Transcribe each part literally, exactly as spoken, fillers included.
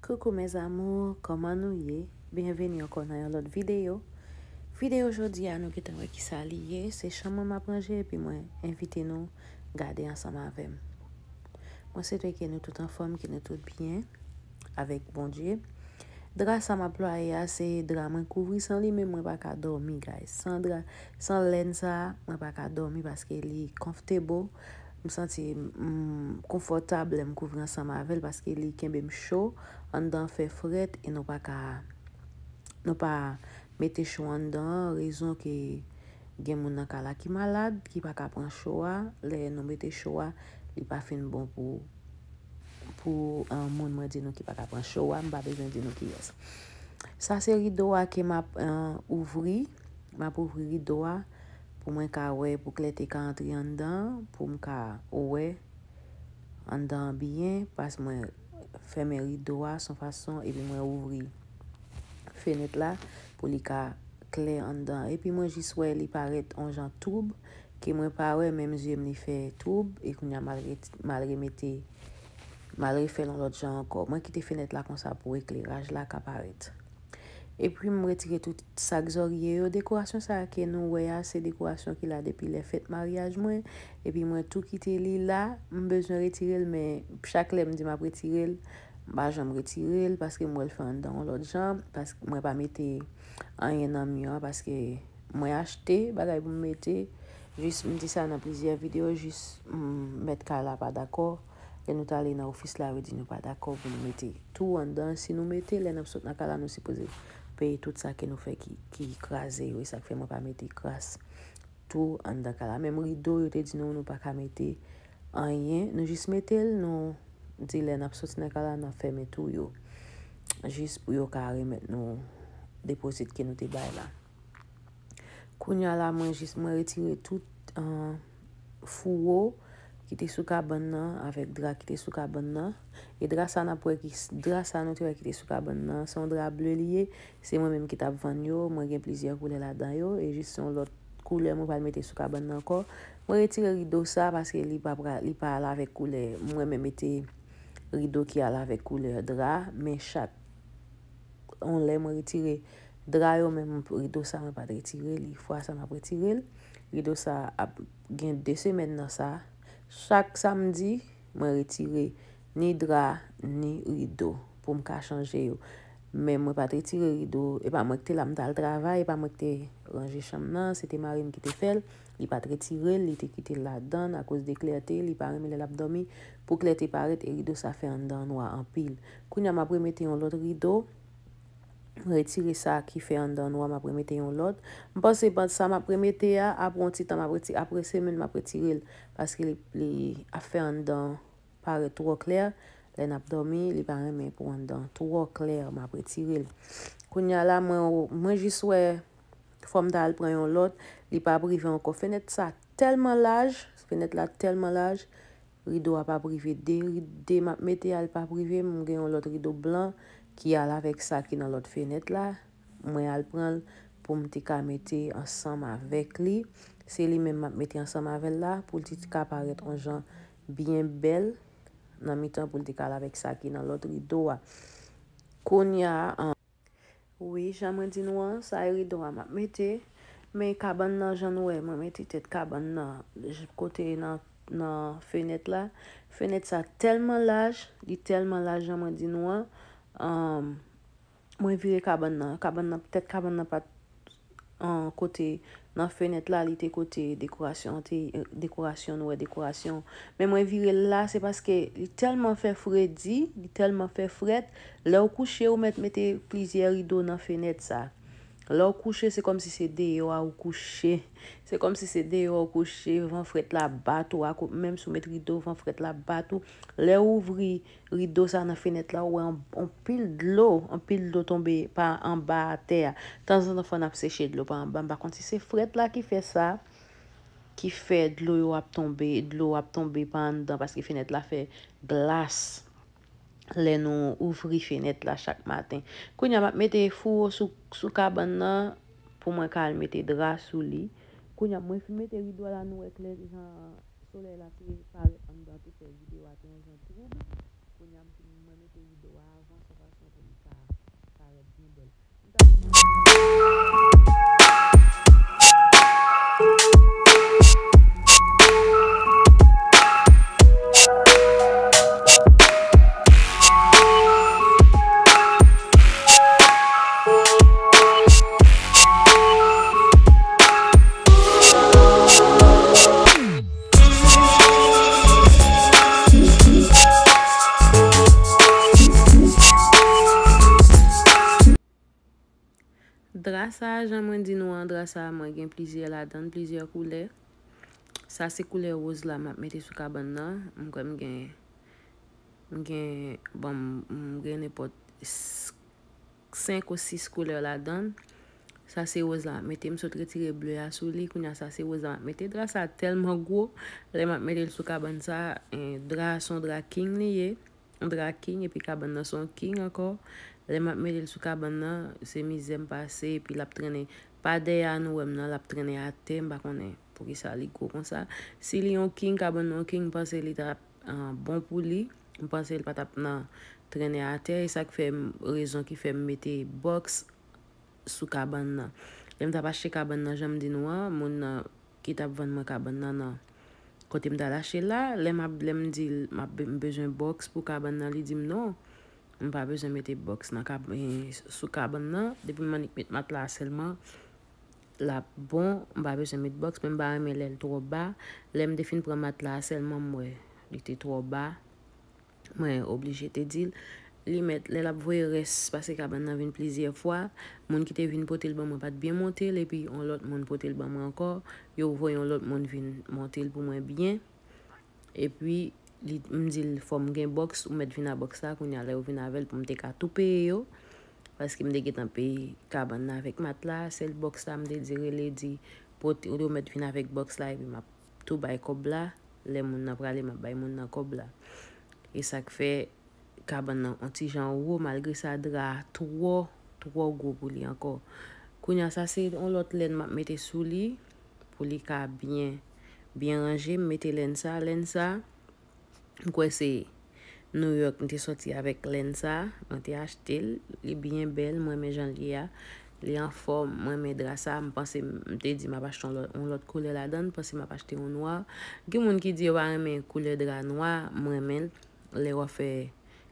Coucou mes amours, kòman nou ye? Byenveni ankò nan yon lòt videyo. Videyo jodi a nou gentan wè kisa li ye. Se chanm mwen m ap ranje epi mwen envite nou gade ansanm avè m. Mwen swete ke nou tout anfòm, ke nou tout byen avèk Bondye. Dra sa m ap plwaye a se dra mwen kouvri, san li menm mwen pa ka dòmi, guys. San dra, san lèn sa, mwen pa ka dòmi paske li comfortable. M santi m konfòtab lè m kouvri ansanm avè l paske li kenbe m cho. Anndan fè frèt e nou pa ka, nou pa mete cho anndan an, rezon ke gen moun nan kay la ki malad, ki pa ka pran cho a. Lè nou mete cho a, li pa fin bon pou, pou, eh, moun mwen di nou ki pa ka pran cho a, m pa bezwen di nou kiyès. Sa se rido a ke m ap, eh, ouvri. M ap ouvri rido a pou mwen ka wè, pou klète ka antre anndan, pou m ka wè anndan an byen, pas mwen fèmen rido a son fason, epi mwen ouvri fenèt la pou li ka klè anndan. Epi mwen jis wè li parèt on jan twoub, ke mwen pa wè, menm zye m li fè twoub, e kounye a m al ret-, m al remete, m al refè l on lòt jan ankò. Mwen kite fenèt la konsa pou ekleraj la ka parèt. Epi m retire tout sak zòrye yo. Dekorasyon sa a ke nou wè a, se dekorasyon ki la depi lè fèt maryaj mwen. Epi mwen tou kite li la. M bezwen retire l, men chak lè m di m ap retire l, m pa janm retire l paske m wè l fè anndan yon lòt jan. Paske mwen pa mete anyen nan mi an paske mwen achte bagay pou m mete. Jis m di sa nan plizyè videyo, jis, mm, mèt kay la pa dakò. Lè nou t ale nan ofis la, yo di nou pa dakò pou nou mete tou anndan. Si nou mete, lè n ap sot nan kay la, nou sipoze peye tout sa ke nou fè ki, ki kraze yo. E sa k fè mwen pa mete kras tou anndan kay la. Menm rido, yo te di nou, nou pa ka mete anyen. Nou jis mete l, nou di lè n ap soti nan kay la, n ap fèmen tou yo. Jis pou yo ka remèt nou depozit ke nou te bay la. Kounye a la, mwen jis, mwen retire tout, eh, fouwo ki te sou kabann nan avèk dra ki te sou kabann nan. E dra sa n ap wè ki, dra sa nou te wè ki te sou kabann nan, se yon dra ble li ye. Se mwen menm ki t ap vann yo. Mwen gen plizyè koulè ladan yo. E jis se yon lòt koulè mwen pral mete sou kabann nan ankò. Mwen retire rido sa paske li pa pra-, li pa al avèk koulè. Mwen menm mete rido ki al avèk koulè dra, men chak yon lè mwen retire dra yo, men rido sa mwen pa t retire li. Fwa sa m ap retire l. Rido sa ap gen de semèn nan sa. Chak samdi, mwen retire ni dra, ni rido pou m ka chanje yo. Men mwen pa t retire rido, e pa mwen ki te la m t al travay, e pa mwen ki te ranje chanm nan, se te mari m ki te fè l. Li pa t retire l, li te kite l ladan l akoz de klète, li pa renmen lè l ap dòmi. Pou klète parèt e rido sa fè anndan an nwa anpil. Kounye a m ap remete yon lòt rido. Mwen retire sa ki fè anndan an nwa, m ap remete yon lòt. M panse pandan sa m ap remete a, apre yon ti tan, m ap reti-, apre semèn, m ap retire l. Paske li, li ap fè anndan parèt twò klè. Lè n ap dòmi, li pa renmen pou anndan twò klè, m ap retire l. Kounye a la, mwen, mwen jis wè fò m ta al pran yon lòt, li pa ap rive ankò. Fenèt sa tèlman laj, fenèt la tèlman laj, rido a p ap rive. De ri-, de m ap mete a, li p ap rive. M gen yon lòt rido blan ki al avèk sa ki nan lòt fenèt la. Mwen al pran l pou m te ka mete ansanm avèk li. Se li menm m ap mete ansanm avè l la, pou l ti ka parèt on jan byen bèl nan mitan, pou l te ka al avèk sa ki nan lòt rido a. Kounye a, an, wi, jan mwen di nou an, sa e rido a m ap mete. Men kabann nan, jan nou wè, mwen mete tèt kabann nan j-, kote nan, nan fenèt la. Fenèt sa tèlman laj, li tèlman laj, jan mwen di nou an. Anm, mwen vire kabann nan. Kabann nan, tèt kabann nan pa t, an, kote nan fenèt la, li te kote dekorasyon an te, dekorasyon, nou wè dekorasyon. Men mwen vire l la, se paske li tèlman fè fredi, li tèlman fè frèt. Lè w kouche, ou mèt mete plizyè rido nan fenèt sa. Lè w kouche, se kòmsi se deyò a ou kouche. Se kòmsi se deyò ou kouche, van frèt la bat ou, akoz menm si w met rido, van frèt la bat ou. Lè w ouvri rido sa nan fenèt la, ou wè on, on pil dlo, on pil dlo tonbe pa anba atè a. Tanzantan, fò n ap seche dlo pa anba. M pa konn si se frèt la ki fè sa, ki fè dlo yo ap tonbe, dlo ap tonbe pa anndan, paske fenèt la fè glas lè nou ouvri fenèt la chak maten. Kounye a, m ap mete fouwo sou, sou kabann nan pou mwen ka al mete dra sou li. Kounye a, mwen fin mete rido a la, nou wè klè jan solèy la te parèt anndan, te fè videyo a te yon jan twoub. Kounye a, m fin, mwen mete rido a avan, se paske Dra sa a, jan mwen di nou an, dra sa a, mwen gen plizyè ladan l, plizyè koulè. Sa se koulè woz la m ap mete sou kabann nan. M kwè m gen, m gen, bon, m, m gen nenpòt s-, senk ou sis koulè ladan l. Sa se woz la m ap mete, m sot retire ble a sou li. Kounye a sa se woz la m ap mete. Dra sa a tèlman gwo, lè m ap mete l sou kabann sa, eh, dra a se yon dra king li ye. Yon dra king, epi kabann nan se yon king ankò. Lè m ap mete l sou kabann nan, se mizè m pase, epi l ap trennen. Pa dèyè a nou wè m nan, l ap trennen atè, m pa konnen poukisa li gwo konsa. Si li yon king, kabann nan yon king, m panse li t ap, ah, bon pou li. M panse l pa t ap nan trennen atè, e sa k fè m, rezon ki fè m mete bòks sou kabann nan. Lè m t ap achte kabann nan, jan m di nou an, moun nan ki t ap vann mwen kabann nan, nan kote m t al achte l la, lè m ap, lè m di l m ap, m bezwen bòks pou kabann nan, li di m non, m pa bezwen mete bòks nan kab-, eh, sou kabann nan. Depi m annik met matla a sèlman, l ap bon, m pa bezwen met bòks, men m pa renmen lè l twò ba. Lè m te fin pran matla a sèlman, m wè li te twò ba. Mwen oblije te di l, li mèt, lè l ap voye rès, paske kabann nan vin plizyè fwa, moun ki te vin pote l ban mwen pa t byen monte l, epi yon lòt moun pote l ban mwen ankò, yo voye yon lòt moun vin monte l pou mwen byen. Epi, li, m di l, fò m gen bòks, ou mèt vin a bòks la, kounye a lè yo vin avè l pou m te ka tou peye yo, paske m te gentan peye kabann nan avèk matla, sèl bòks la, m te di, rele, di, pote, yo mèt vin avèk bòks la, epi m ap tou bay kòb la. Lè moun nan prale, m ap bay moun nan kòb la. E sa k fè kabann nan on ti jan wo, malgre sa dra a twò, twò gwo pou li ankò. Kounye a, sa se on lòt lèn m ap mete sou li, pou li ka byen, byen ranje. M mete lèn sa, lèn sa, m kwè se New York m te sòti avèk lèn sa, mwen te achte l, li byen bèl, mwen renmen jan l ye a, li anfòm, mwen renmen dra sa, m panse m te di m ap achte yon lòt, yon lòt koulè ladan l, m panse m ap achte yon nwa. Gen moun ki di yo pa renmen koulè dra nwa, m renmen l, lè w ap fè,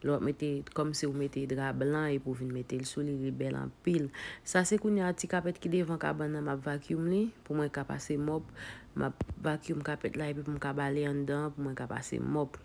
lè w ap mete, kòmsi w mete dra blan epi w vin mete l sou li, li bèl anpil. Sa se kounye a ti kapèt ki devan kabann nan, m ap vacuum li, pou mwen ka pase mòp, m ap vacuum kapèt la epi pou m ka bale anndan, pou mwen ka pase mòp.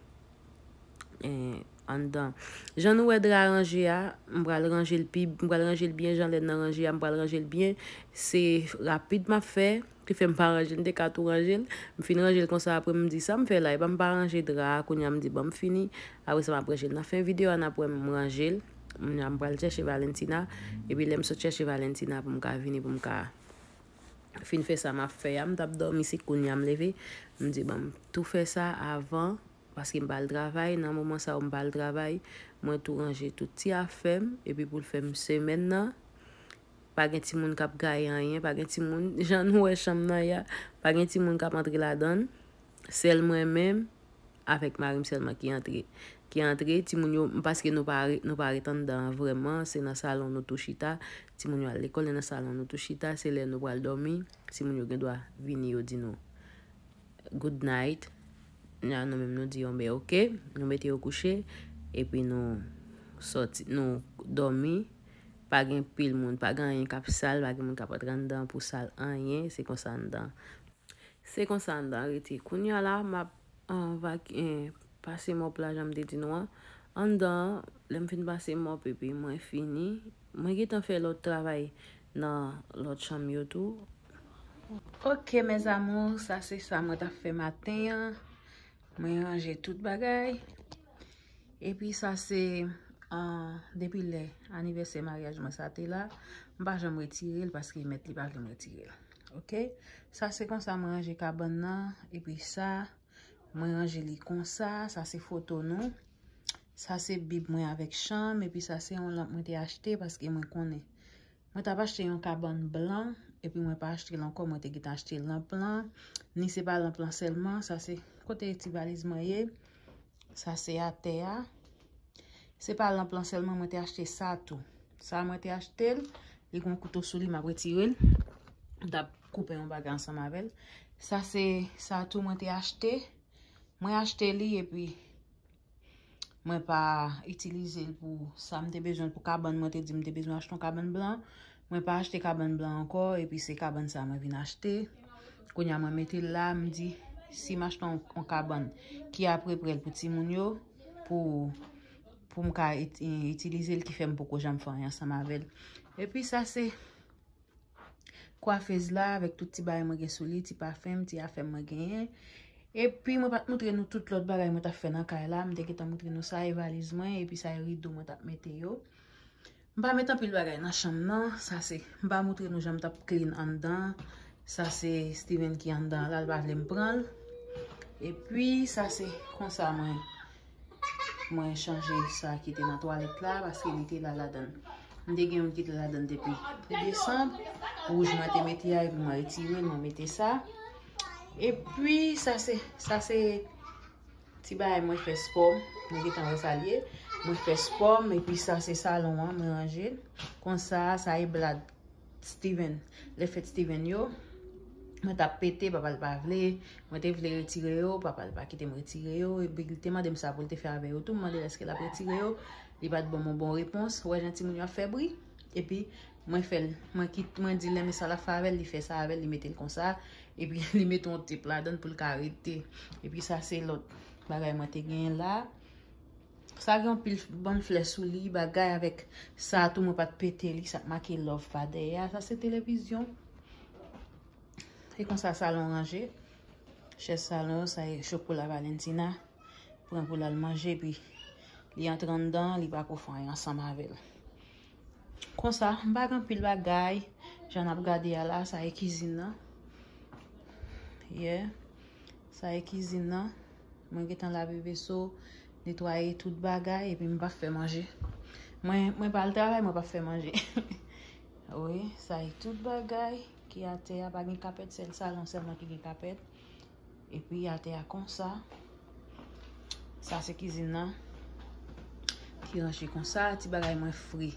Eh, anndan. Jan nou wè dra ranje a, m pral ranje l pi, m pral ranje l byen jan lèn nan ranje a, m pral ranje l byen. Se rapid m ap fè, ki fè m pa ranje l, m te ka tou ranje l. M fin ranje l konsa, apre m di sa m fè la, epa m pa ranje dra a, kounye a m di bon m fini. Apre sa m ap ranje l. Nan fen videyo a n ap wè m ranje l. Kounye a m pral chèche Valentina, epi lè m sot chèche Valentina pou m ka vini, pou m ka fin fè sa m ap fè a, m t ap dòmi, se kounye a m leve. M di bon m tou fè sa avan. Paske m pa al travay, nan moman sa yo m pa al travay, mwen tou ranje tout ti afè m, epi pou l fè m semèn nan, pa gen timoun k ap gaye anyen, pa gen timoun, jan nou wè chanm nan ye a, pa gen timoun k ap antre ladan l, sèl mwen menm, avèk mari m sèlman ki antre, ki antre, timoun yo, paske nou pa re-, nou pa ret anndan an vrèman, se nan salon nou tou chita, timoun yo al lekòl, e nan salon nou tou chita, se lè nou pral dòmi, timoun yo gen dwa vini, yo di nou good night. Nan nou menm nou di yon bè oke, nou mete yo kouche, epi nou sòti, nou dòmi. Pa gen pil moun, pa gen anyen k ap sal, pa gen moun k ap antre anndan pou sal anyen, se konsa anndan. Se konsa anndan rete. Kounye a la, m ap, ah, vak-, eh, pase mòp la, jan m te di nou an. Anndan, lè m fin pase mòp epi mwen fini, mwen gentan fè lòt travay nan lòt chanm yo tou. Ok, mes amours, sa se sa mwen t ap fè maten an. Mwen ranje tout bagay. Epi sa se, ah, depi lè anivèsè maryaj mwen sa te la, m pa janm retire l paske mèt li pa vle m retire l. Ok? Sa se konsa mwen ranje kabann nan. Epi sa, mwen ranje li konsa. Sa se foto nou. Sa se bib mwen avèk chanm. Epi sa se yon lanp mwen te achte paske mwen konnen. Mwen t ap achte yon kabann blan, epi mwen pa achte l ankò, mwen te gentan achte lanp lan. Ni se pa lanp lan sèlman, sa se kote ti valiz mwen ye. Sa se atè a. Se pa lanp lan sèlman, mwen te achte sa tou. Sa mwen te achte l. Li gen yon kouto sou li, m ap retire l. M t ap koupe yon bagay ansanm avè l. Sa se sa tou mwen te achte. Mwen achte li epi mwen pa itilize l pou sa m te bezwen l pou kabann. Mwen te di m te bezwen achte yon kabann blan. Mwen pa achte kabann blan ankò, epi se kabann sa mwen vin achte. Kounye a mwen mete l la, m di, si m achte yon, yon kabann ki apreprè l pou timoun yo, pou, pou m ka it-, itilize l, ki fè m poko janm fè anyen ansanm avè l. Epi sa se kwafez la, avèk tout ti bagay mwen gen sou li, ti pafen m, ti afè m mwen genyen. Epi mwen pa t moutre nou tout lòt bagay mwen t ap fè nan kay la. M te gentan moutre nou sa e valiz mwen, epi sa e rido mwen t ap mete yo. M pa met anpil bagay nan chanm nan. Sa se, m pa moutre nou jan m t ap clean anndan. Sa se Steven ki anndan la, l pa vle m pran l. Epi sa se konsa mwen, mwen chanje sa ki te nan twalèt la, paske li te la ladan. M te gen youn ki te ladan depi desanm. Wouj mwen te mete a, epi mwen retire l, mwen mete sa. Epi sa se, sa se ti bagay mwen fè spò. Nou gentan wè sa l ye. Mwen fè spò m, epi sa se salon an, mwen ranje l. Konsa, sa e blad Steven, lè fèt Steven yo. Mwen t ap pete, papa l pa vle. Mwen te vle retire yo, papa l pa kite m retire yo. Epi li te mande m sa pou l te fè avè yo tou. M mande l èske l ap retire yo. Li pa t ban m yon bon repons. Ou wè jan timoun yo ap fè bri. Epi mwen fè l, mwen kit, mwen di l renmen sa l ap fè avè l, li fè sa avè l, li mete l konsa. Epi li mete yon tep ladan l pou l ka rete. Epi sa se lòt bagay mwen te genyen la. Sa gen yon pil bann flè sou li, bagay avèk sa tou mwen pa t pete li, sa k make love pa dèyè a. Sa se televizyon. E konsa salon ranje. Chèz salon, sa e chokola Valentina. Pran pou l al manje, epi li antre anndan, li pa ko fè anyen ansanm avè l. Konsa, m pa gen anpil bagay. Jan n ap gade a la, sa e kizin nan. Yeah. Sa e kizin nan. Mwen gentan lave veso, netwaye tout bagay, epi m pa fè manje. Mwen, mwen pa al travay, mwen pa fè manje. Wi, sa e tout bagay ki atè a, pa gen kapèt, sèl salon sèlman ki gen kapèt. Epi atè a konsa. Sa se kizin nan ki ranje konsa. Ti bagay mwen fri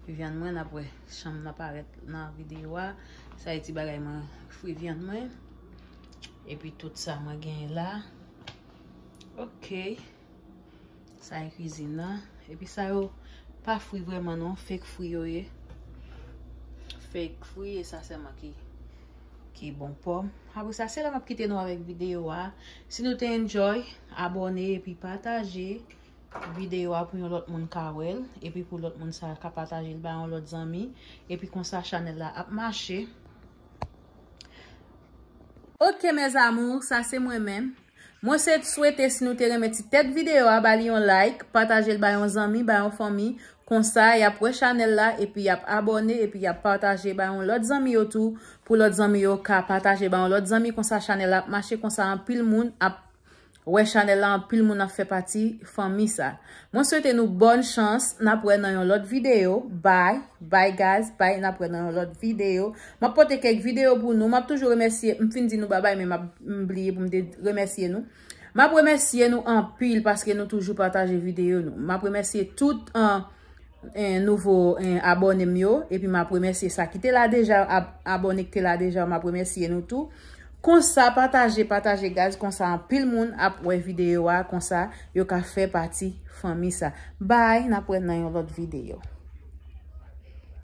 vyann mwen, n ap wè chanm nan parèt nan videyo a. Sa e ti bagay mwen fri vyann mwen. Epi tout sa mwen genyen la. Ok. Sa e kizin nan. Epi sa yo pa fri vrèman non, fake fri yo ye. Fake fri e sa sèlman ki, ki bon pòm. Apre sa, se la m ap kite nou avèk videyo a. Si nou te enjoy, abòne epi pataje videyo a pou yon lòt moun ka wè l. Epi pou lòt moun sa ka pataje l ba yon lòt zanmi. Epi konsa chanèl la ap mache. Ok, mes amours, sa se mwen menm. Mwen se swete si nou te renmen ti tèt videyo a, ba li yon like, pataje l ba yon zanmi, ba yon fanmi. Konsa, y ap wè chanèl la, epi y ap abòne, epi y ap pataje ba yon lòt zanmi yo tou, pou lòt zanmi yo ka pataje ba yon lòt zanmi. Konsa, chanèl la ap mache, konsa anpil moun ap wè chanèl la, anpil moun ap fè pati fanmi sa. Mwen swete nou bòn chans, n ap wè nan yon lòt videyo. Bye, bye guys, bye, n ap wè nan yon lòt videyo. M ap pote kèk videyo pou nou, m ap toujou remèsye, m fin di nou babay, men m ap, m bliye pou m te remèsye nou. M ap remèsye nou anpil paske nou toujou pataje videyo nou. M ap remèsye tout, an, en, nouvo, en, abòne m yo, epi m ap remèsye sa ki te la deja, ab-, abòne ki te la deja, m ap remèsye nou tou. Konsa, pataje, pataje, guys, konsa anpil moun ap wè videyo a, konsa yo ka fè pati fanmi sa. Bye, n ap wè nan yon lòt videyo.